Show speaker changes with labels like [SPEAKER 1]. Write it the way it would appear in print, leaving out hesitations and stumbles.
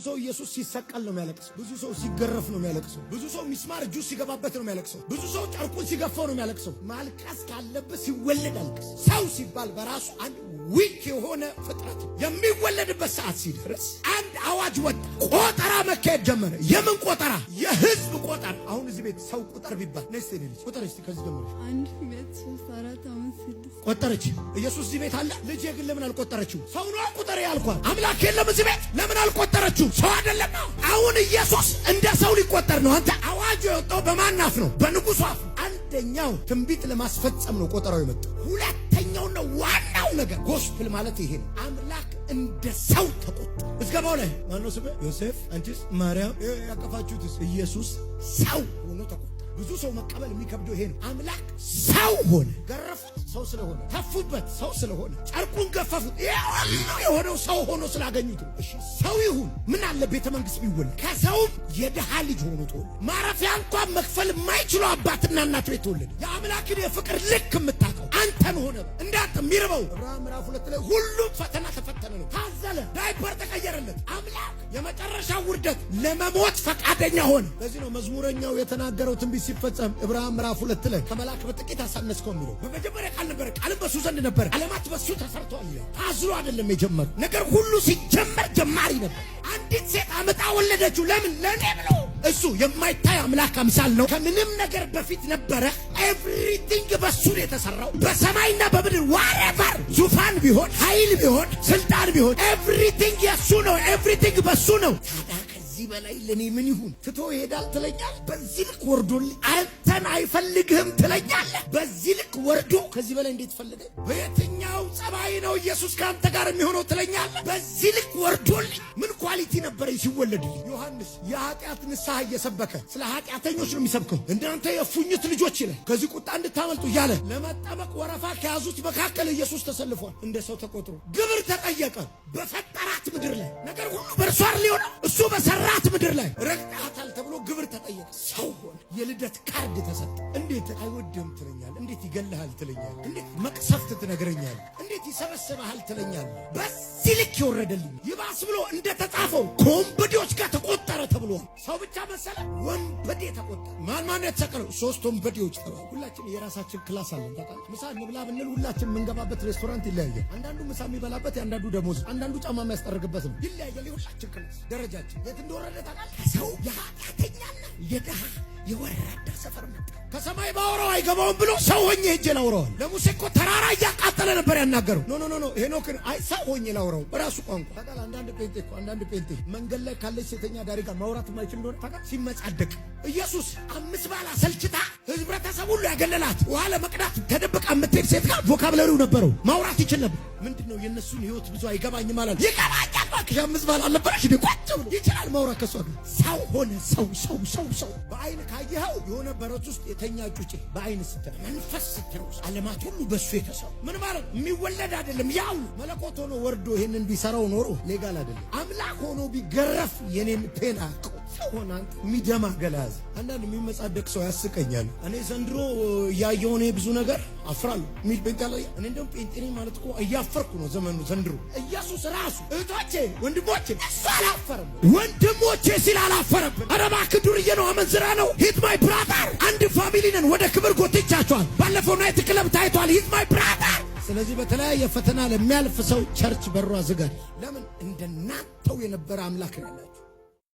[SPEAKER 1] ሰው ኢየሱስ ሲሰቀል ነው የሚያለቅሰው። ብዙ ሰው ሲገረፍ ነው የሚያለቅሰው። ብዙ ሰው ሚስማር እጁ ሲገባበት ነው የሚያለቅሰው። ብዙ ሰው ጨርቁን ሲገፋው ነው የሚያለቅሰው። ማልቀስ ካለብህ ሲወለድ አልቅስ። ሰው ሲባል በራሱ አንድ weak የሆነ ፍጥረት የሚወለድበት ሰዓት ሲደርስ አንድ አዋጅ ወጣ። ቆጠራ መካሄድ ጀመረ። የምን ቆጠራ? የህዝብ ቆጠራ። አሁን እዚህ ቤት ሰው ቁጠር ቢባል ነስ ልጅ ቁጠር እስቲ ከዚህ ጀምረሽ።
[SPEAKER 2] 1፣ 2፣ 3፣ 4፣ 5፣ 6።
[SPEAKER 1] ቆጠረች። ኢየሱስ እዚህ ቤት አለ። ልጄ ግን ለምን አልቆጠረችው? ሰው ነው ቁጠር ያልኳት። አምላክ የለም እዚህ ቤት፣ ለምን አልቆጠረችው? ሰው አይደለም። አሁን ኢየሱስ እንደ ሰው ሊቆጠር ነው። አንተ አዋጁ የወጣው በማን አፍ ነው? በንጉሱ አፍ። አንደኛው ትንቢት ለማስፈጸም ነው ቆጠራው የመጣው። ሁለተኛው ነው ዋናው ነገር gospel ማለት ይሄ ነው። አምላክ እንደ ሰው ተቆጠረ። ምዝገባው ላይ ማነው ስምህ? ዮሴፍ። አንቺስ? ማርያም። ያቀፋችሁትስ? ኢየሱስ ሰው ሆኖ ተቆጠረ። ብዙ ሰው መቀበል የሚከብደው ይሄ ነው። አምላክ ሰው ሆነ። ገረፉት፣ ሰው ስለሆነ። ተፉበት፣ ሰው ስለሆነ። ጨርቁን ገፈፉት። ይሄ ሁሉ የሆነው ሰው ሆኖ ስላገኙት ነው። እሺ ሰው ይሁን፣ ምን አለ ቤተ መንግስት ቢወለድ? ከሰውም የድሃ ልጅ ሆኖ ተወለደ። ማረፊያ እንኳን መክፈል የማይችሉ አባትና እናት ቤት ተወለደ። የአምላክን የፍቅር ልክ የምታውቀው አንተን ሆነ እንዳንተ የሚርበው ዕብራውያን ምዕራፍ 2 ላይ ሁሉም ፈተና ተፈተነ ነው። ታዘለ፣ ዳይፐር ተቀየረለት። አምላክ የመጨረሻ ውርደት ለመሞት ፈቃደኛ ሆነ። ለዚህ ነው መዝሙረኛው የተናገረው ትንቢት ሲፈጸም ዕብራውያን ምዕራፍ 2 ላይ ከመላክ በጥቂት አሳነስከው የሚለው። በመጀመሪያ ቃል ነበረ፣ ቃልም በሱ ዘንድ ነበረ፣ ዓለማት በሱ ተሰርተዋል ይላል። ታዝሎ አይደለም የጀመረው ነገር ሁሉ ሲጀመር ጀማሪ ነበር። አንዲት ሴት አምጣ ወለደችው። ለምን? ለእኔ ብሎ። እሱ የማይታይ አምላክ አምሳል ነው። ከምንም ነገር በፊት ነበረ። Everything በሱ ነው የተሰራው። በሰማይና በምድር whatever ዙፋን ቢሆን፣ ኃይል ቢሆን፣ ስልጣን ቢሆን everything የሱ ነው። Everything በሱ ነው። ታዲያ ከዚህ በላይ ለእኔ ምን ይሁን? ትቶ ይሄዳል ትለኛል። በዚህ ልክ ወርዶልኝ አንተን አይፈልግህም ትለኛለህ። በዚህ ልክ ወርዶ ከዚህ በላይ እንዴት ፈልገህ? በየትኛው ጸባይ ነው ኢየሱስ ከአንተ ጋር የሚሆነው ትለኛለህ። በዚህ ልክ ወርዶልኝ ምን quality ነበረኝ ሲወለድልኝ? ዮሐንስ የኃጢአት ንስሐ እየሰበከ፣ ስለ ኃጢአተኞች ነው የሚሰብከው። እናንተ የእፉኝት ልጆች ይላል፣ ከዚህ ቁጣ እንድታመልጡ እያለ ለመጠመቅ ወረፋ ከያዙት መካከል ኢየሱስ ተሰልፏል። እንደ ሰው ተቆጥሮ ግብር ተጠየቀ። በፈጠራት ምድር ላይ፣ ነገር ሁሉ በእርሷ ሊሆነው እሱ በሰራት ምድር ላይ ረግጠሃታል ተብሎ ግብር ተጠየቀ። ሰው ሆነ። የልደት ካርድ ተሰጠ። እንዴት አይወድህም ትለኛል? እንዴት ይገልሃል ትለኛል? እንዴት መቅሰፍት ትነግረኛል? እንዴት ይሰበስብሃል ትለኛል? በዚህ ልክ የወረደልኝ ይባስ ብሎ እንደተጻፈው ከወንበዴዎች ጋር ተቆጠረ ተብሏል። ሰው ብቻ መሰለ? ወንበዴ ተቆጠረ። ማን ማን የተሰቀለው? ሶስት ወንበዴዎች ተባሉ። ሁላችን የራሳችን class አለን ታውቃለህ። ምሳ እንብላ ብንል ሁላችን የምንገባበት ሬስቶራንት ይለያያል። አንዳንዱ ምሳ የሚበላበት የአንዳንዱ ደሞዝ፣ አንዳንዱ ጫማ የሚያስጠርግበት ነው። ይለያያል። የሁላችን class ደረጃችን የት እንደወረደ ታውቃለህ? ከሰው የኃጢአተኛና የድሃ የወራዳ ሰፈር መጣ። ከሰማይ ባወራው አይገባውም ብሎ ሰው ሆኜ ሄጄ ላውራዋል። ለሙሴ እኮ ተራራ እያቃጠለ ነበር ያናገረው። No, no, no, no፣ ሄኖክን አይ ሰው ሆኜ ላውራው በራሱ ቋንቋ። ታውቃለህ፣ አንዳንድ ጴንጤ እኮ፣ አንዳንድ ጴንጤ መንገድ ላይ ካለች ሴተኛ አዳሪ ጋር ማውራት የማይችል እንደሆነ ታውቃለህ። ሲመጻደቅ ኢየሱስ አምስት ባል አሰልችታ ህብረተሰብ ሁሉ ያገለላት፣ ውሃ ለመቅዳት ተደብቃ የምትሄድ ሴት ጋር vocabulary ው ነበረው፣ ማውራት ይችል ነበር። ምንድን ነው የእነሱን ህይወት ብዙ አይገባኝም አላል። ይገባኛል እባክሽ፣ አምስት ባል አልነበረሽ እንዴ? ቁጭ ብሎ ይችላል ማውራት ከሷ ጋር። ሰው ሆነ። ሰው፣ ሰው፣ ሰው፣ ሰው። በአይን ካየኸው የሆነ በረት ውስጥ የተኛ ጩጬ በአይን ስታይ፣ መንፈስ ስታየው ዓለማት ሁሉ በሱ የተሰሩ። ምን ማለት የሚወለድ አይደለም። ያው መለኮት ሆኖ ወርዶ ይሄንን ቢሰራው ኖሮ legal አይደለም። አምላክ ሆኖ ቢገረፍ የኔን pain አያውቀው። ሰው ሆነ አንተ የሚደማ ገላዝ። አንዳንድ የሚመጻደቅ ሰው ያስቀኛል። እኔ ዘንድሮ እያየሁ እኔ ብዙ ነገር አፍራለሁ የሚል ጴንጤ አለ። እኔ እንደውም ጴንጤ ነኝ ማለት እኮ እያፈርኩ ነው ዘመኑ ዘንድሮ። ኢየሱስ ራሱ እህቶቼ ወንድሞቼ፣ እሱ አላፈረም። ወንድሞቼ ሲል አላፈረብን። ኧረ እባክህ ዱርዬ ነው፣ አመንዝራ ነው። He's my brother። አንድ family ነን። ወደ ክብር ጎትቻቸዋል። ባለፈው night club ታይቷል። He's my brother። ስለዚህ በተለያየ ፈተና ለሚያልፍ ሰው church በሯ ዝግ አይደል። ለምን? እንደናንተው የነበረ አምላክ ነው ያላችሁ።